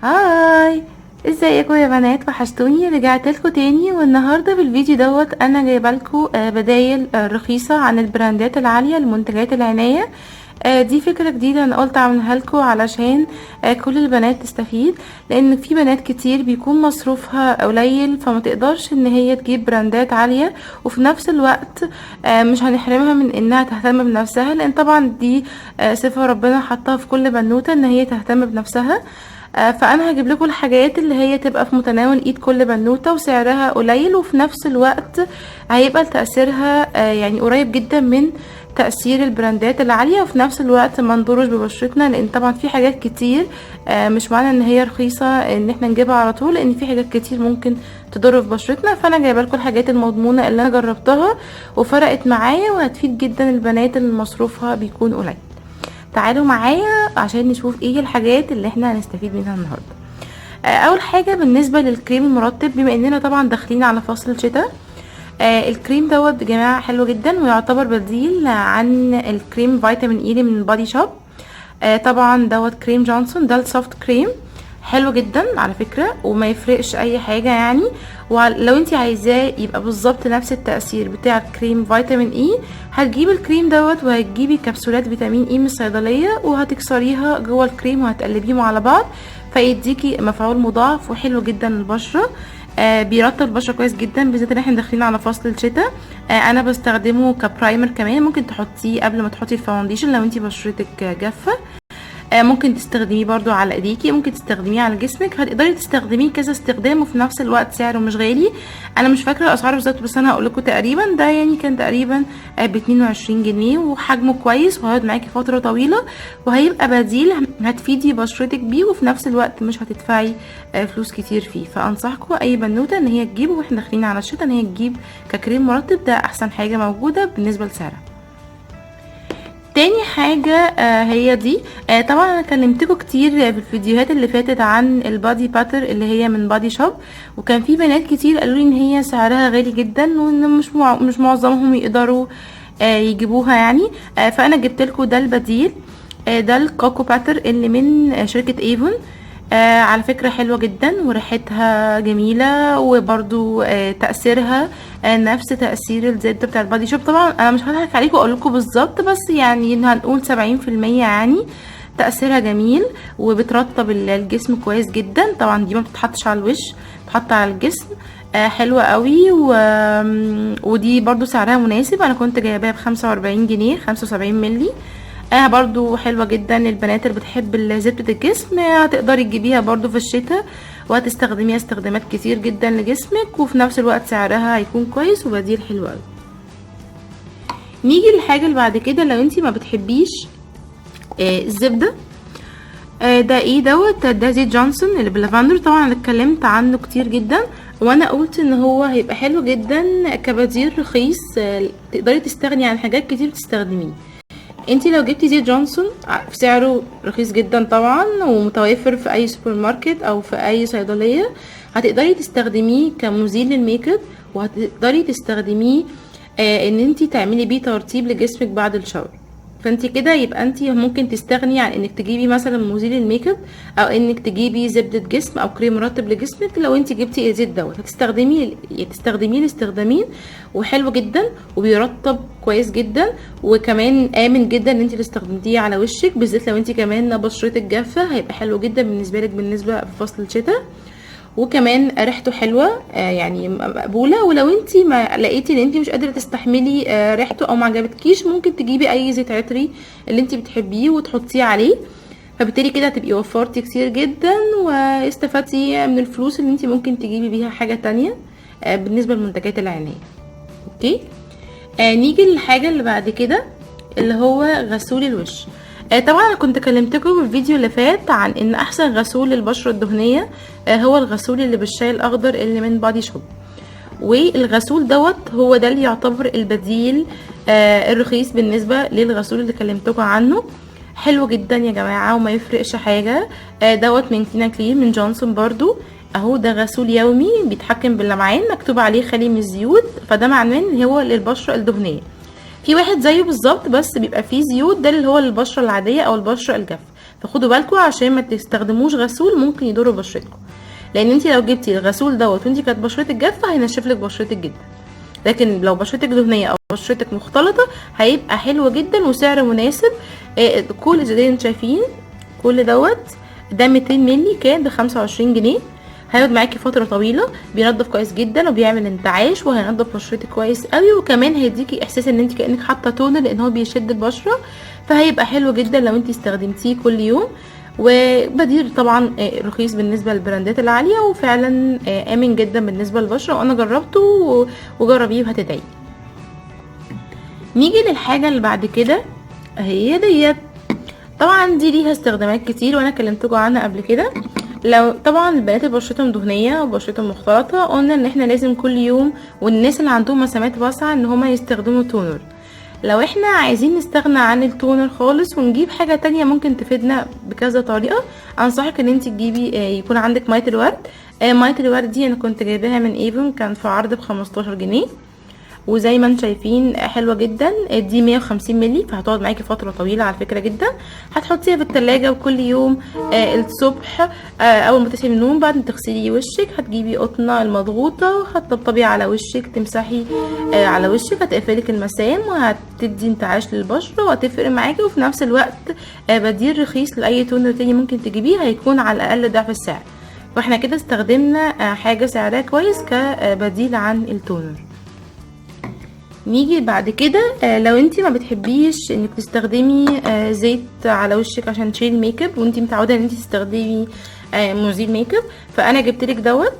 Hi، ازيكم يا بنات؟ وحشتوني. رجعت لكم تاني، والنهارده في الفيديو دوت انا جايبه لكم بدايل رخيصة عن البراندات العالية لمنتجات العناية. دي فكرة جديدة انا قلت اعملها لكم علشان كل البنات تستفيد، لان في بنات كتير بيكون مصروفها قليل فما تقدرش ان هي تجيب براندات عالية، وفي نفس الوقت مش هنحرمها من انها تهتم بنفسها، لان طبعا دي صفة ربنا حطها في كل بنوته ان هي تهتم بنفسها. فانا هجيب لكم الحاجات اللي هي تبقى في متناول ايد كل بنوته وسعرها قليل، وفي نفس الوقت هيبقى تاثيرها يعني قريب جدا من تاثير البراندات العالية، وفي نفس الوقت ما نضرش ببشرتنا، لان طبعا في حاجات كتير مش معنى ان هي رخيصة ان احنا نجيبها على طول، لان في حاجات كتير ممكن تضر في بشرتنا. فانا جايبه لكم الحاجات المضمونه اللي انا جربتها وفرقت معايا وهتفيد جدا البنات اللي مصروفها بيكون قليل. تعالوا معايا عشان نشوف ايه الحاجات اللي احنا هنستفيد منها النهارده. اول حاجة بالنسبة للكريم المرطب، بما اننا طبعا داخلين على فصل الشتاء، الكريم دوت يا جماعة حلو جدا ويعتبر بديل عن الكريم فيتامين E من Body Shop. طبعا دوت كريم جونسون، ده ال soft cream، حلو جدا على فكرة وما يفرقش اي حاجة يعني. ولو انت عايزاه يبقى بالظبط نفس التاثير بتاع الكريم فيتامين E، هتجيبي الكريم دوت وهتجيبي كبسولات فيتامين E من الصيدلية وهتكسريها جوه الكريم وهتقلبيهم على بعض، فيديكي مفعول مضاعف وحلو جدا للبشره. بيرطب البشرة كويس جدا، بالذات ان احنا داخلين على فصل الشتاء. انا بستخدمه ك primer كمان، ممكن تحطيه قبل ما تحطي ال foundation لو انتي بشرتك جافة. ممكن تستخدميه برضو على ايديكي، ممكن تستخدميه على جسمك، هتقدري تستخدميه كذا استخدام، وفي نفس الوقت سعره مش غالي. انا مش فاكره الاسعار بالظبط، بس انا هقول لكم تقريبا ده يعني كان تقريبا ب 22 جنيه، وحجمه كويس وهيقعد معاكي فترة طويلة، وهيبقى بديل هتفيدي بشرتك بيه، وفي نفس الوقت مش هتدفعي فلوس كتير فيه. فانصحكم اي بنوته ان هي تجيبه واحنا داخلين على الشتا، ان هي تجيب ككريم مرطب، ده احسن حاجة موجودة بالنسبة لسعرها. تاني حاجة هي دي. طبعا انا كلمتكم كتير في الفيديوهات اللي فاتت عن ال body butter اللي هي من Body Shop، وكان في بنات كتير قالوا لي ان هي سعرها غالي جدا وان مش معظمهم يقدروا يجيبوها يعني. فانا جبت لكم ده البديل، ده ال cocoa butter اللي من شركة Avon. على فكرة حلوة جدا وريحتها جميلة، وبرضو تأثيرها نفس تأثير الزبدة بتاع ال Body Shop. طبعا انا مش هضحك عليكم واقول لكم بالظبط، بس يعني هنقول 70% يعني تأثيرها جميل، وبترطب الجسم كويس جدا. طبعا دي ما بتتحطش على الوش، بتتحط على الجسم. حلوة قوي، ودي برضو سعرها مناسب، انا كنت جايباها ب45 جنيه، 75 ملي. برضو حلوة جدا للبنات اللي بتحب زبدة الجسم، هتقدري تجيبيها برضو في الشتاء وهتستخدميها استخدامات كتير جدا لجسمك، وفي نفس الوقت سعرها هيكون كويس وبديل حلو قوي. نيجي للحاجة اللي بعد كده، لو انتي ما بتحبيش الزبدة، ده ايه دوت؟ ده زيت جونسون اللي باللافندر. طبعا انا اتكلمت عنه كتير جدا، وانا قلت ان هو هيبقى حلو جدا كبديل رخيص، تقدري تستغني عن حاجات كتير تستخدميه. انتي لو جبتي زيت جونسون سعره رخيص جدا طبعا، ومتوفر في اي سوبر ماركت او في اي صيدلية، هتقدري تستخدميه كمزيل للميك اب، وهتقدري تستخدميه ان انتي تعملي بيه ترطيب لجسمك بعد ال shower. فانت كده يبقى انت ممكن تستغني عن انك تجيبي مثلا مزيل الميك اب، او انك تجيبي زبدة جسم او كريم مرطب لجسمك. لو انت جبتي الزيت دوت هتستخدميه لاستخدامين، وحلو جدا وبيرطب كويس جدا، وكمان امن جدا ان انت تستخدميه على وشك، بالذات لو انت كمان بشرتك جافة هيبقى حلو جدا بالنسبة لك بالنسبة في فصل الشتاء. وكمان ريحته حلوة، يعني مقبوله. ولو انت ما لقيتي ان انت مش قادرة تستحملي ريحته او ما عجبتكيش، ممكن تجيبي اي زيت عطري اللي انت بتحبيه وتحطيه عليه، فبالتالي كده هتبقي وفرتي كتير جدا واستفدتي من الفلوس اللي انت ممكن تجيبي بيها حاجة تانية بالنسبة لمنتجات العناية. okay، نيجي للحاجة اللي بعد كده اللي هو غسول الوش. طبعا انا كنت كلمتكم في الفيديو اللي فات عن ان احسن غسول للبشره الدهنية هو الغسول اللي بالشاي الاخضر اللي من Body Shop، والغسول دوت هو ده اللي يعتبر البديل الرخيص بالنسبة للغسول اللي كلمتكم عنه. حلو جدا يا جماعة وما يفرقش حاجة. دوت من Clean Clear من جونسون برضو اهو، ده غسول يومي بيتحكم باللمعان، مكتوب عليه خالي من الزيوت، فده معناه ان هو للبشره الدهنية. في واحد زيه بالظبط بس بيبقى فيه زيوت، ده اللي هو للبشره العادية او البشرة الجافه. فخدوا بالكم عشان ما تستخدموش غسول ممكن يضر بشرتكم، لان انت لو جبتي الغسول دوت وانت كانت بشرتك جافة هينشف لك بشرتك جدا، لكن لو بشرتك دهنية او بشرتك مختلطة هيبقى حلو جدا وسعر مناسب. كل زي انتوا شايفين كل دوت ده 200 مللي كان ب25 جنيه، هيقعد معاكي فترة طويلة، بينضف كويس جدا وبيعمل انتعاش وهينضف بشرتك كويس قوي، وكمان هيديكي احساس ان انت كانك حاطه toner لان هو بيشد البشرة، فهيبقى حلو جدا لو انت استخدمتيه كل يوم. وبديل طبعا رخيص بالنسبة للبراندات العالية، وفعلا امن جدا بالنسبة للبشره، وانا جربته وجربيه وهتدعي. نيجي للحاجة اللي بعد كده، هي ديت. طبعا دي ليها استخدامات كتير وانا كلمتكم عنها قبل كده. لو طبعا البنات اللي بشرتهم دهنية وبشرتهم مختلطة قلنا ان احنا لازم كل يوم، والناس اللي عندهم مسامات واسعة ان هما يستخدموا toner. لو احنا عايزين نستغنى عن ال toner خالص ونجيب حاجة تانية ممكن تفيدنا بكذا طريقه، انصحك ان انت تجيبي يكون عندك مية الورد. مية الورد دي انا كنت جايباها من ايفون، كان في عرض ب15 جنيه، وزي ما انتم شايفين حلوة جدا. دي 150 مللي، فهتقعد معاكي فترة طويلة على فكرة جدا. هتحطيها في التلاجة، وكل يوم الصبح اول ما تصحي من النوم بعد ما تغسلي وشك هتجيبي قطنه المضغوطه وهتطبطبي على وشك، تمسحي على وشك، هتقفلك المسام وهتدي انتعاش للبشره وهتفرق معاكي، وفي نفس الوقت بديل رخيص لاي toner تاني ممكن تجيبيه، هيكون على الاقل ضعف السعر. فاحنا كده استخدمنا حاجة سعرها كويس كبديل عن ال toner. نيجي بعد كده، لو انتي ما بتحبيش انك تستخدمي زيت على وشك عشان تشيلي الميك اب، وانتي متعوده ان انتي تستخدمي مزيل ميك اب، فانا جبتلك دوت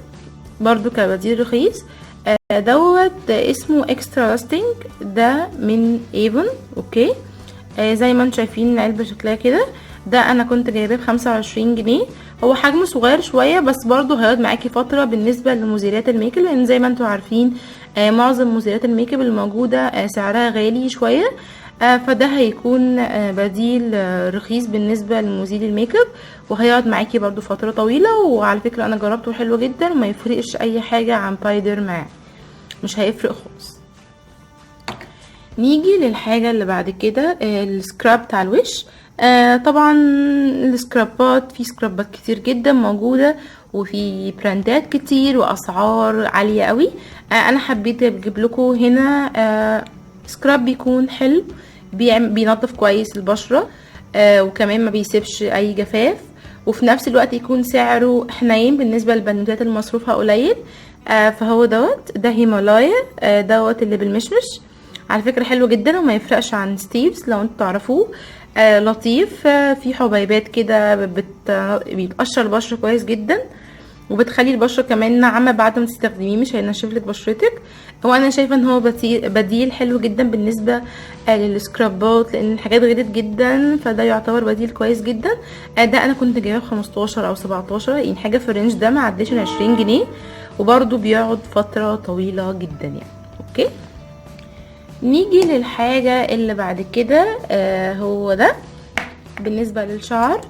برضو كبديل رخيص. دوت اسمه extra lasting، ده من ايفون. okay، زي ما انتم شايفين العلبة شكلها كده. ده انا كنت جايباه ب25 جنيه، هو حجمه صغير شوية بس برضو هيقعد معاكي فترة بالنسبة لمزيلات الميك اب، لان زي ما انتم عارفين معظم مزيلات الميك اب الموجودة سعرها غالي شوية، فده هيكون بديل رخيص بالنسبة لمزيل الميك اب، وهيقعد معاكي برضو فترة طويلة. وعلى فكرة انا جربته حلو جدا وما يفرقش اي حاجة عن بايدر، مش هيفرق خالص. نيجي للحاجة اللي بعد كده، ال scrub بتاع الوش. طبعا ال scrubات في scrubات كتير جدا موجودة، وفي brandات كتير واسعار عالية قوي. انا حبيت اجيب لكم هنا scrub بيكون حلو، بينظف كويس البشرة، وكمان ما بيسيبش اي جفاف، وفي نفس الوقت يكون سعره حنين بالنسبة للبنوتات اللي مصروفها قليل. فهو دوت ده هيمالايا، دوت اللي بالمشمش، على فكرة حلو جدا وما يفرقش عن ستيفز لو انتوا تعرفوه. لطيف، في حبيبات كده بيتقشر البشرة كويس جدا، وبتخلي البشرة كمان ناعمة بعد ما تستخدميه، مش هينشف لك بشرتك. هو انا شايفه ان هو بديل حلو جدا بالنسبة لل scrubات، لان الحاجات غليت جدا، فده يعتبر بديل كويس جدا. ده انا كنت جايباه ب15 او 17، يعني حاجة في ال range ده، ما عداش 20 جنيه، وبرده بيقعد فترة طويلة جدا يعني. okay، نيجي للحاجة اللي بعد كده، هو ده بالنسبة للشعر.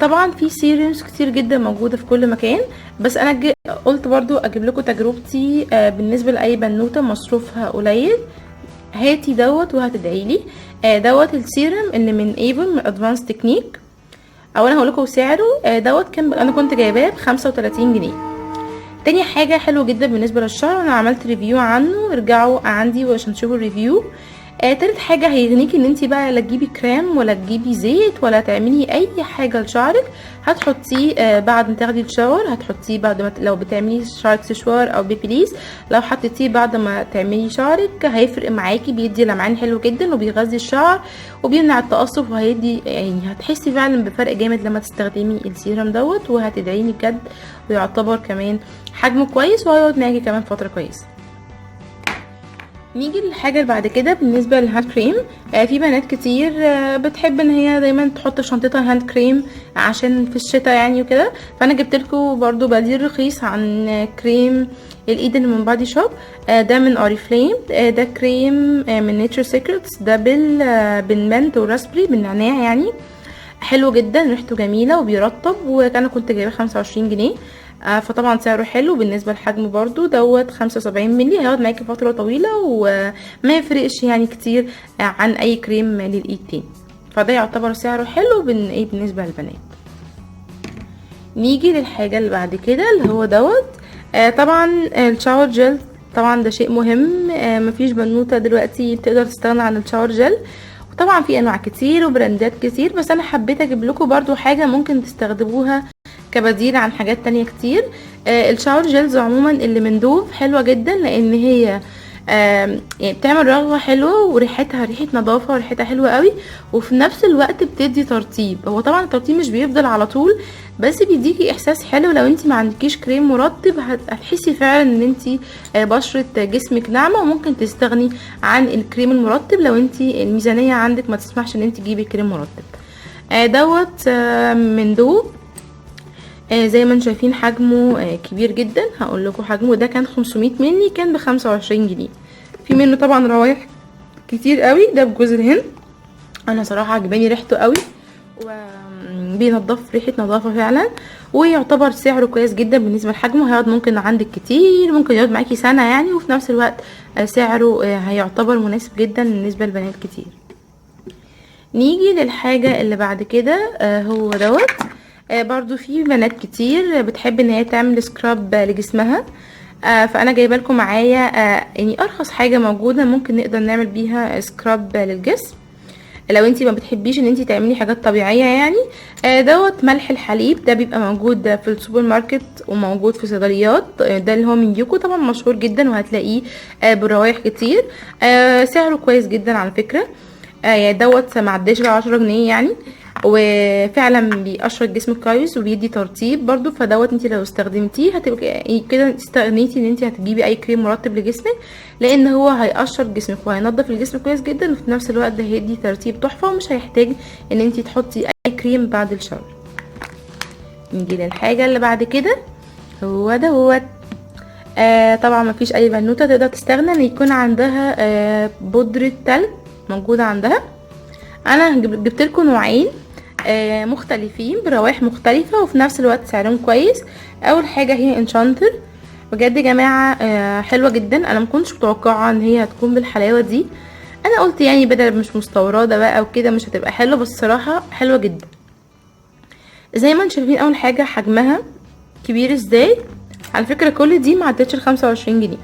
طبعا في serums كتير جدا موجودة في كل مكان، بس انا قلت برضو اجيب لكم تجربتي بالنسبة لاي بنوتة مصروفها قليل. هاتي دوت وهتدعي لي. دوت السيرم اللي من ايفون من Advanced Technique. اولا هقول لكم سعره، دوت كان انا كنت جايباه ب35 جنيه. تاني حاجة حلو جدا بالنسبة للشعر، انا عملت review عنه، ارجعوا عندي عشان تشوفوا ال review. تالت حاجة هيغنيكي ان انتي بقى لا تجيبي كريم ولا تجيبي زيت ولا تعملي اي حاجة لشعرك. هتحطيه بعد ما تاخدي ال shower، هتحطيه بعد ما لو بتعملي شعرك سشوار او بيبيليس، لو حطيتيه بعد ما تعملي شعرك هيفرق معاكي، بيدي لمعان حلو جدا وبيغذي الشعر وبيمنع التقصف، وهيدي يعني هتحسي فعلا بفرق جامد لما تستخدمي السيرم دوت، وهتدعيني بجد. ويعتبر كمان حجمه كويس وهيقعد معاكي كمان فترة كويسة. نيجي للحاجة اللي بعد كده بالنسبة لل hand cream. في بنات كتير بتحب ان هي دايما تحط في شنطتها hand cream عشان في الشتاء يعني وكده، فانا جبت لكم برضو بديل رخيص عن كريم الايد اللي من بادي شوب. ده من اوريفليم، ده كريم من Nature Secrets، ده بال mint و raspberry بالنعناع، يعني حلو جدا، ريحته جميلة وبيرطب، وانا كنت جايباه 25 جنيه. فطبعا سعره حلو بالنسبة لحجمه برضو. دوت 75 مللي، هيقعد معاكي فترة طويلة وما يفرقش يعني كتير عن اي كريم للايد تاني. فده يعتبر سعره حلو ايه بالنسبة للبنات. نيجي للحاجة اللي بعد كده اللي هو دوت. طبعا ال shower gel، طبعا ده شيء مهم، مفيش بنوتة دلوقتي بتقدر تستغنى عن ال shower gel. وطبعا في انواع كتير وبراندات كتير، بس انا حبيت اجيب لكم برضو حاجة ممكن تستخدموها كبديل عن حاجات تانية كتير. ال shower gels عموما اللي من دوف حلوة جدا، لان هي يعني بتعمل رغوة حلوة وريحتها ريحة نظافة وريحتها حلوة قوي، وفي نفس الوقت بتدي ترطيب. هو طبعا الترطيب مش بيفضل على طول، بس بيديكي احساس حلو. لو انت ما عندكيش كريم مرطب هتحسي فعلا ان انت بشرة جسمك ناعمة، وممكن تستغني عن الكريم المرطب لو انت الميزانية عندك ما تسمحش ان انت تجيبي كريم مرطب. دوت من دوف، زي ما انتم شايفين حجمه كبير جدا. هقول لكم حجمه ده كان 500 مللي، كان ب25 جنيه. في منه طبعا روايح كتير قوي. ده بجوز الهند، انا صراحة عجباني ريحته قوي، وبينضف ريحه نظافة فعلا، ويعتبر سعره كويس جدا بالنسبة لحجمه. هيقعد ممكن عندك كتير، ممكن يقعد معاكي سنة يعني، وفي نفس الوقت سعره هيعتبر مناسب جدا بالنسبة لبنات كتير. نيجي للحاجة اللي بعد كده، هو دوت. برضو في بنات كتير بتحب ان هي تعمل scrub لجسمها، فانا جايبه لكم معايا يعني ارخص حاجة موجودة ممكن نقدر نعمل بيها scrub للجسم لو انتي ما بتحبيش ان انتي تعملي حاجات طبيعية يعني. دوت ملح الحليب، ده بيبقى موجود في السوبر ماركت وموجود في صيدليات. ده اللي هو من يوكو، طبعا مشهور جدا وهتلاقيه بروايح كتير. سعره كويس جدا على فكرة، يعني دوت ما عداش ب10 جنيه يعني، وفعلا بيقشر الجسم كويس وبيدي ترطيب برضو. فدوت انت لو استخدمتيه هتبقي كده استغنيتي ان انت هتجيبي اي كريم مرطب لجسمك، لان هو هيقشر جسمك وهينضف الجسم كويس جدا، وفي نفس الوقت هيدي ترطيب تحفة، ومش هيحتاج ان انت تحطي اي كريم بعد ال shower. نيجي للحاجة اللي بعد كده، هو دوت. طبعا مفيش اي بنوته تقدر تستغنى ان يكون عندها بودره تلك موجودة عندها. انا جبت لكم نوعين مختلفين بروائح مختلفة، وفي نفس الوقت سعرهم كويس. اول حاجة هي Enchanter. بجد يا جماعة حلوة جدا، انا ما كنتش متوقعه ان هي هتكون بالحلاوه دي. انا قلت يعني بدل مش مستورده بقى وكده مش هتبقى حلوة، بس الصراحة حلوة جدا. زي ما انتم شايفين، اول حاجة حجمها كبير ازاي. على فكرة كل دي ما عدتش ال25 جنيه.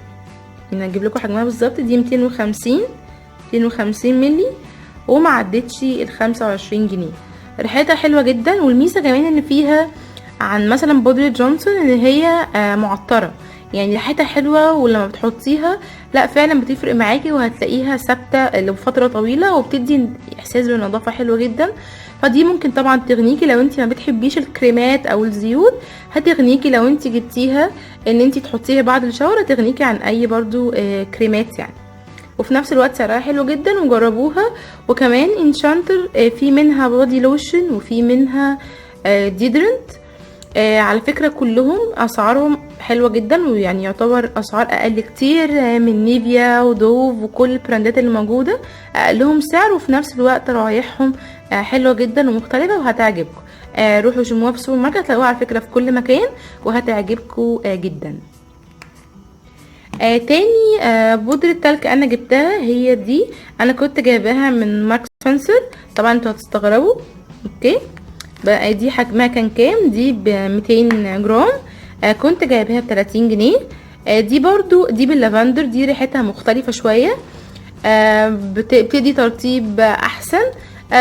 انا اجيب لكم حجمها بالظبط، دي 250، 250 ملي، وما عدتش ال25 جنيه. ريحتها حلوة جدا، والميزة كمان ان فيها عن مثلا بودرة جونسون ان هي معطره، يعني ريحتها حلوة، ولما بتحطيها لا فعلا بتفرق معاكي، وهتلاقيها ثابتة لفترة طويله، وبتدي احساس بالنظافة حلوة جدا. فدي ممكن طبعا تغنيكي لو انت ما بتحبيش الكريمات او الزيوت، هتغنيكي لو انت جبتيها ان انت تحطيها بعد ال shower، هتغنيكي عن اي برضو كريمات يعني، وفي نفس الوقت سعرها حلو جدا، وجربوها. وكمان Enchanter في منها body lotion وفي منها deodorant. على فكرة كلهم اسعارهم حلوة جدا، ويعني يعتبر اسعار اقل كتير من نيفيا ودوف وكل البراندات اللي موجودة، اقلهم سعر، وفي نفس الوقت روايحهم حلوة جدا ومختلفة وهتعجبكم. روحوا شموها في السوبر ماركت، هتلاقوها على فكرة في كل مكان، وهتعجبكم جدا. تاني بودرة تلك انا جبتها هي دي، انا كنت جايباها من ماركس سبنسر. طبعا انتوا هتستغربوا، okay بقى دي حجمها كان كام؟ دي ب 200 جرام، كنت جايباها ب 30 جنيه. دي برضو دي باللافندر، دي ريحتها مختلفة شوية، بتدي ترطيب احسن،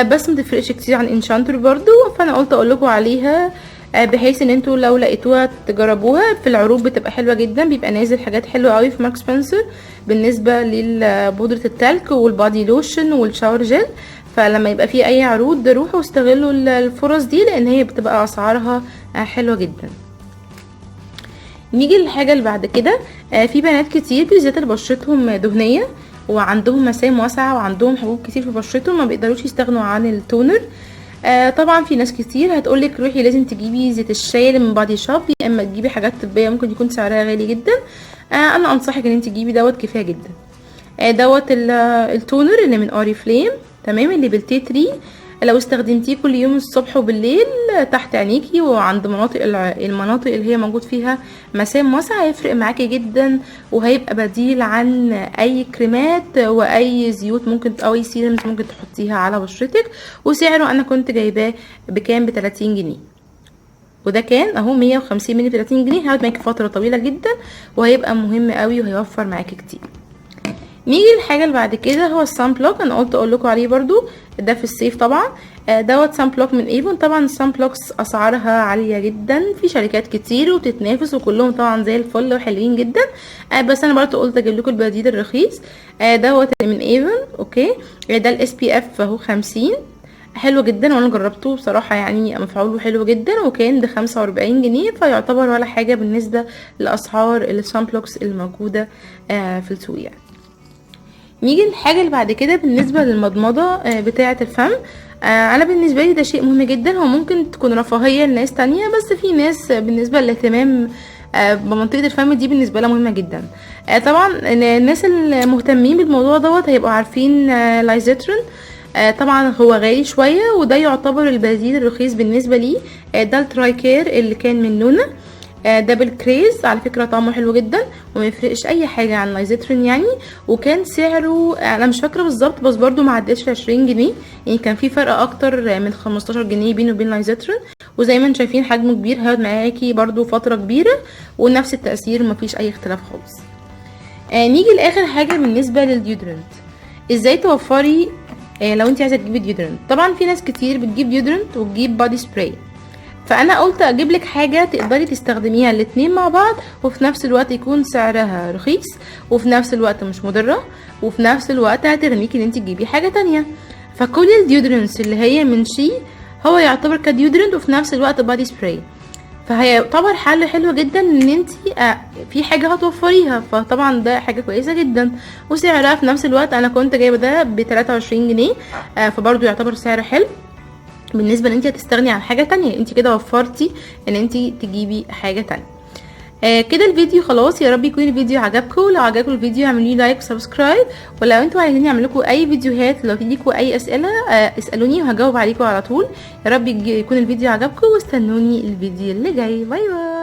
بس ما تفرقش كتير عن Enchanter برضو. فانا قلت اقول لكم عليها بحيث ان انتوا لو لقيتوها تجربوها. في العروض بتبقى حلوة جدا، بيبقى نازل حاجات حلوة قوي في ماركس سبنسر بالنسبة لبودره التلك وال body lotion وال shower gel. فلما يبقى في اي عروض روحوا استغلوا الفرص دي، لان هي بتبقى اسعارها حلوة جدا. نيجي للحاجة اللي بعد كده. في بنات كتير بالذات اللي بشرتهم دهنية وعندهم مسام واسعة وعندهم حبوب كتير في بشرتهم، ما بيقدروش يستغنوا عن ال toner. طبعا في ناس كتير هتقولك روحي لازم تجيبي زيت الشاي اللي من Body Shop، يا اما تجيبي حاجات طبية ممكن يكون سعرها غالي جدا. انا انصحك ان انت تجيبي دوت، كفاية جدا. دوت ال toner اللي من اوريفليم، تمام، اللي بال tea tree. لو استخدمتيه كل يوم الصبح وبالليل تحت عينيكي وعند المناطق اللي هي موجود فيها مسام واسعة، هيفرق معاكي جدا، وهيبقى بديل عن اي كريمات واي زيوت ممكن او اي serums ممكن تحطيها على بشرتك. وسعره انا كنت جايباه بكام؟ ب30 جنيه، وده كان اهو 150 مللي 30 جنيه، هيقعد معاكي فترة طويلة جدا وهيبقى مهم قوي وهيوفر معاكي كتير. نيجي للحاجة اللي بعد كده، هو ال sunblock. انا قلت اقول لكم عليه برضو، ده في الصيف طبعا. دوت sunblock من ايفون. طبعا ال sunblocks اسعارها عالية جدا، في شركات كتير وبتتنافس وكلهم طبعا زي الفل وحلوين جدا، بس انا برضو قلت اجيب لكم البديل الرخيص. دوت من ايفون، okay. ده ال SPF اهو 50، حلو جدا وانا جربته بصراحة، يعني مفعوله حلو جدا، وكان ب45 جنيه، فيعتبر ولا حاجة بالنسبة لاسعار ال sunblocks الموجودة في السوق يعني. نيجي للحاجة اللي بعد كده بالنسبة للمضمضه بتاعه الفم. انا بالنسبة لي ده شيء مهم جدا، هو ممكن تكون رفاهية لناس تانية، بس في ناس بالنسبة للاهتمام بمنطقة الفم دي بالنسبة لها مهمة جدا. طبعا الناس المهتمين بالموضوع دوت هيبقوا عارفين لايزيترون. طبعا هو غالي شوية، وده يعتبر البديل الرخيص بالنسبة ليه. ده ال Tricare اللي كان من نونا، ده بالكريز على فكرة، طعمه حلو جدا وما يفرقش اي حاجة عن لايزيترين يعني. وكان سعره انا مش فاكره بالظبط، بس برضو ما عداش 20 جنيه، يعني كان في فرق اكتر من 15 جنيه بينه وبين لايزيترين. وزي ما انتم شايفين حجمه كبير، هيقعد معاكي برضو فترة كبيرة ونفس التاثير، مفيش اي اختلاف خالص. نيجي لاخر حاجة بالنسبة لل deodorant، ازاي توفري لو انت عايزه تجيبي deodorant. طبعا في ناس كتير بتجيب deodorant وتجيب body spray، فانا قلت اجيب لك حاجة تقدري تستخدميها الاتنين مع بعض، وفي نفس الوقت يكون سعرها رخيص، وفي نفس الوقت مش مضرة، وفي نفس الوقت هتغنيكي ان انت تجيبي حاجة تانية. فكل ال deodorants اللي هي من شي هو يعتبر ك deodorant وفي نفس الوقت body spray، فهيعتبر حل حلو جدا ان انت في حاجة هتوفريها، فطبعا ده حاجة كويسة جدا. وسعرها في نفس الوقت انا كنت جايبه ده ب 23 جنيه، فبرضو يعتبر سعر حلو بالنسبة ان انت هتستغني عن حاجة تانية، انت كده وفرتي ان انت تجيبي حاجة تانية. كده الفيديو خلاص، يا رب يكون الفيديو عجبكم. لو عجبكم الفيديو اعملوا لي like و subscribe، ولو انتوا عايزين اعمل لكم اي فيديوهات، لو ليكوا اي اسئلة اسالوني وهجاوب عليكم على طول. يا رب يكون الفيديو عجبكم، واستنوني الفيديو اللي جاي. bye bye.